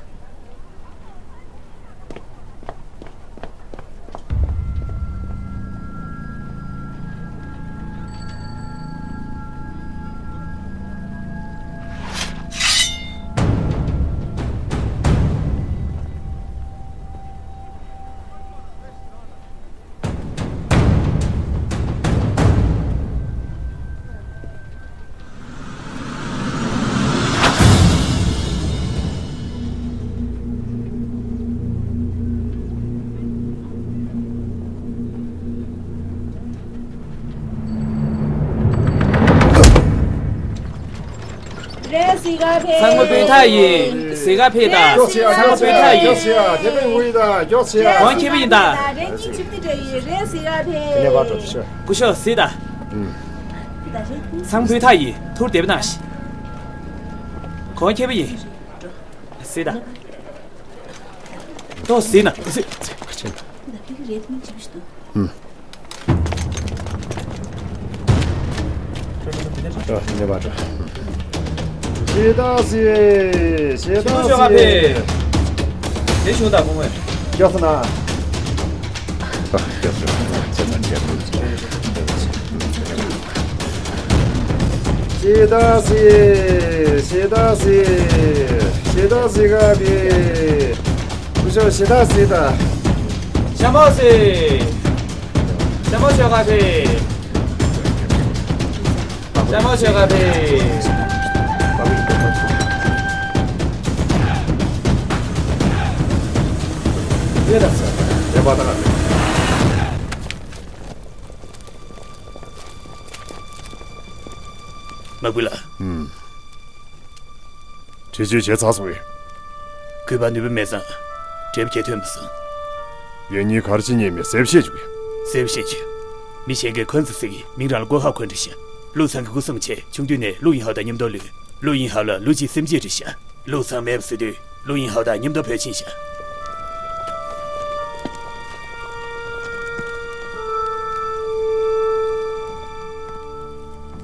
རེད། གཟིགས་ག་ཕེབས། ཚང་མ་སྤུས་དག་ཡིན། གཟིགས་ག་ཕེབས་དང་། མགྱོགས་ཚེ་ཡ། ཚང་མ་སྤུས་དག་ཡིན། མགྱོགས་ཚེ་ཡ། དེ་པས་ངུ་ཡི་ད། མགྱོགས་ཚེ་ཡ། གོང་ཁེ་པོ་ཡིན་ད། རེད། གཉིས་ཁྱིམ་ནི་འདྲ་ཡིན། རེད། གཟིགས་ག་ཕེབས། དེ་ནས་བར་འགྲོ་ཤོག་སྐུ་ཞབས་གཟིགས་དང་། ཚང་མ་སྤུས་དག་ཡིན། ཐུར་དེ་པས་ན་ཤི། གོང་ཁེ་པོ་ཡིན། གཟིགས་དང་། ཏོག་གཟིགས་ན། གཟིགས། གཟིགས། ཨ། ཉེས་པ་འདྲ། ཞེ་དྲག་གཟིགས། ཞེ་དྲག་གཟིགས། དེ་ཞུ་དང་གོང་མས། སྐྱོ་ས་ན། ཨ། སྐྱོ་ས་ན། ཁྱེད་ཚང་ཁྱེད་ཚང་། ཞེ་ ཞེ་དྲག་ཟེར། ཞེ་དྲག་ཟེར། ཞེ་དྲག་ཟེར་ག་ཕེ། སྐུ་ཞབས་ཞེ་དྲག་ཟེར་ད། ཞྭ་མོ་ཟེར། ཞྭ་མོ་ཤོག་ག་ཕེ། ཞྭ་མོ་ཤོག་ག་ཕེ། ཡེ་ད་ས། ཡེ་པ་ད་ག་ཕེ། མ་བུ་ལ། ཨུམ། འདྲི་གཅོད་བྱས་ཚར་སོང་བས། གུས་པ་ནུས་པ་མེད་ཙང་། འབྲེལ་བ་རྒྱག་ཐུབ་མ་སོང་། ཡང་སྙིང་ག་རེ་བྱེད་ཉན་མེད་གསལ་བཤད་བྱེད་དགོས། གསལ་བཤད་བྱེད། མི་གཞན་གྱིས་ཁོན་ཙི་སི་གི་མིང་རང་ལ་བཀོད་ཁ་ཁོན་འདྲི་ཤག་ལུག་ཚང་གི་སྐུ་སྲུང་ཆེད་ཆུང་དུས་ནས་ལུག་ཡིན་ཧའོ་དང་མཉམ་དུ་ལུས། ལུག་ཡིན་ཧའོ་ལ་ལུག་གཅིག་སེམས་ཅན་འདྲི་ཤག་ལུག་ཚང་མེད་པ་བཟོ་དུས་ལུག་ཡིན་ཧའོ་དང་མཉམ་དུ་བུད་ཕྱིན་ཤག་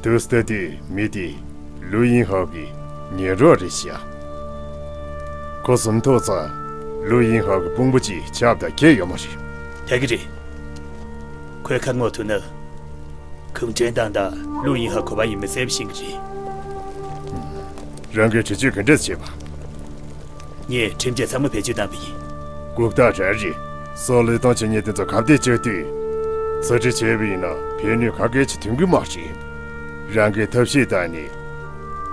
དུས་ལྟ་དེ་མི་དེ་ལུའུ་ཡིན་ཧའོ་གི་ཉེ་གྲོགས་རེད་ཤག་ཁོ་གསུམ་ཐོག་ཙང་ལུའུ་ཡིན་ཧའོ་གི་དཔུང་པ་གཅིག་ཆགས་པ་དང་ཁྱད་ཡོད་མ་རེད། ད་གི་རེད། ཁོའི་ཁ་ངོ་ཐུག་ན། གུང་ཁྲན་ཏང་དང་ལུའུ་ཡིན་ཧའོ་ག་པར་ཡིན་མིན་གསལ་པོ་ཤེས་ཀྱི་རེད། རང་གིས་འདྲི་གཅོད་ག་འདྲས་བྱས་པ། ངས་ཁྲིམས་ཆད་ཚང་མ་བེད་སྤྱོད་བཏང་བ་ཡིན། གུག་རྟགས་རལ་རེད། སོག་ལུས་སྟོང་བྱེད་མཁན་དེ་ཚོ་ག་བལྟས་བཅོས་དུས། ཚོ་ཁྲི་བྱས་པ་ཡིན་ན་ཕན་ནུས་ག་གལ་ཆེ་ཐོན་གི་མ་རེད། རང་གིས་ཐབས་ཤེས་བཏང་ནས།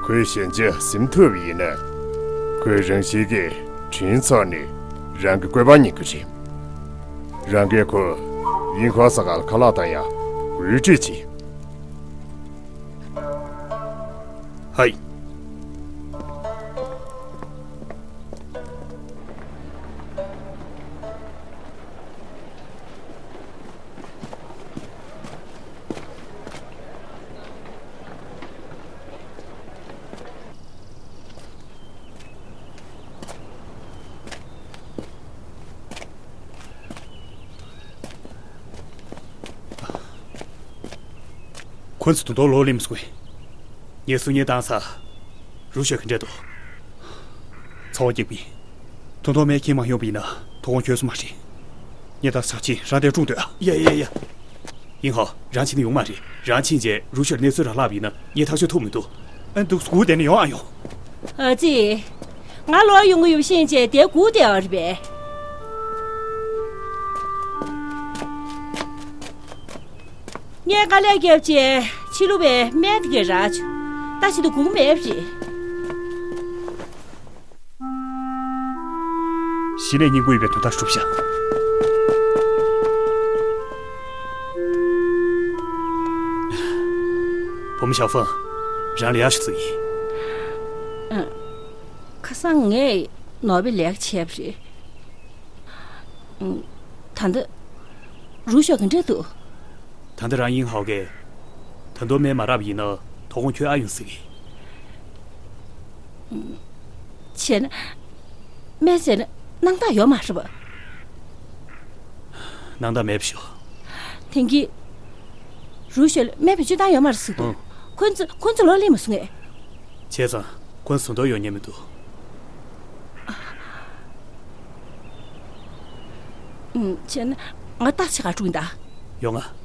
ཁོའི་ཞན་ཆ་ཟིན་ཐུབ་པ་ཡིན་ན། ཁོའི་རང་བཞིན་གྱིས་དྲིན་ཚོར་ནས་རང་གི་བཀོད་པ་རྙེད་གི་རེད། རང་གིས་ཁོ་ཡིན་ཧའོ་ས་ག་ལ་ཁ་ལག་བཏང་ཡ་འོས་སྤྲོད་བྱེད། ཧའི། ཁོ་ཚོ་དུང་ཐོག་ལོག་སླེབས་སོང་བས། ངས་སུ་ཉེ་བཏང་ས། རུ་ཤོད་གི་འདྲ་འདུག་ཚ་བ་སྐྱེག་པས། དུང་ཐོག་མེ་ཁྱེར་མ་ཡོང་བ་ཡིན་ན་དོ་དགོང་ཁྱོད་སུ་མ་རེད། ངས་ད་ཆ་ཆེ་རང་དེར་སྲུང་སྡོད་ཨ། ཡ་ཡ་ཡ། ཡིན་ཧོ། རང་ཕྱིན་ན་ཡོང་མ་རེད། རང་ཕྱིན་རྗེས་རུ་ཤོད་གནས་ཚུལ་རག་ལབ་ཡིན་ན་ངས་ཐག་གཅོད་ཐུབ་མི་འདུག་ཨ་འདུག་སྒུག་བསྡད་ན་ཡོང་ཨ་ཡོང་། ཨ་ཙི། ང་ལོག་ཡོང་གི་ཡོད་ཤེས་བྱས་དེ་སྒུག་བསྡད་ཡོད་རེད་པས། ངས་དཀའ་ལས་བརྒྱབ་བྱས་ཕྱི་ལུགས་པའི་སྨན་དེ་གས་རག་བྱུང་། ད་ཕྱི་དུ་སྒུག་མེད་པ་རེད། གཞི་ནས་སྙིང་པོ་ཡོད་པའི་དོན་དག་སྒྲུབ་བཞག་བུ་མོ་ཞའོ་ཧྥང་། རང་ལ་ཡག་ཤོས་ཟིག་ཡིན། ཨ། ཁ་སང་ངས་ནོར་བའི་ལས་ཀ་བྱས་པ་རེད། ཨ། ད་ལྟ་རུ་ཤོད་ག་འདྲ་འདུག་ད་ལྟ་རང་ཡིན་ཧའོ་གས་ད་དུང་སྨན་མ་རག་པ་ཡིན་ན་དོ་དགོང་ཁྱོད་ཨ་ཡོང་ཟེར་གི། བྱས་ན། སྨན་བཟས་ན་སྣང་དག་ཡོད་མ་རེད་པ། སྣང་དག་མེད་པ་ཤོག་དེང་གི་རུ་ཤོད་ལ་སྨན་བེད་སྤྱོད་བཏང་ཡོད་མ་རེད་ཟེར་འདུག་ཨང་། ཁོ་ཚོ་ཁོ་ཚོ་ལོག་སླེབས་མ་སོང་ངས། བྱས་ཙང་ཁོ་ཚོ་ཟུང་དུ་ཡོང་ཉན་མི་འདུག་ཨ། ཨུམ། བྱས་ན་ང་ཏག་ཆ་ག་འགྲོ་གི་ཡིན་ད། ཡོང་ང་།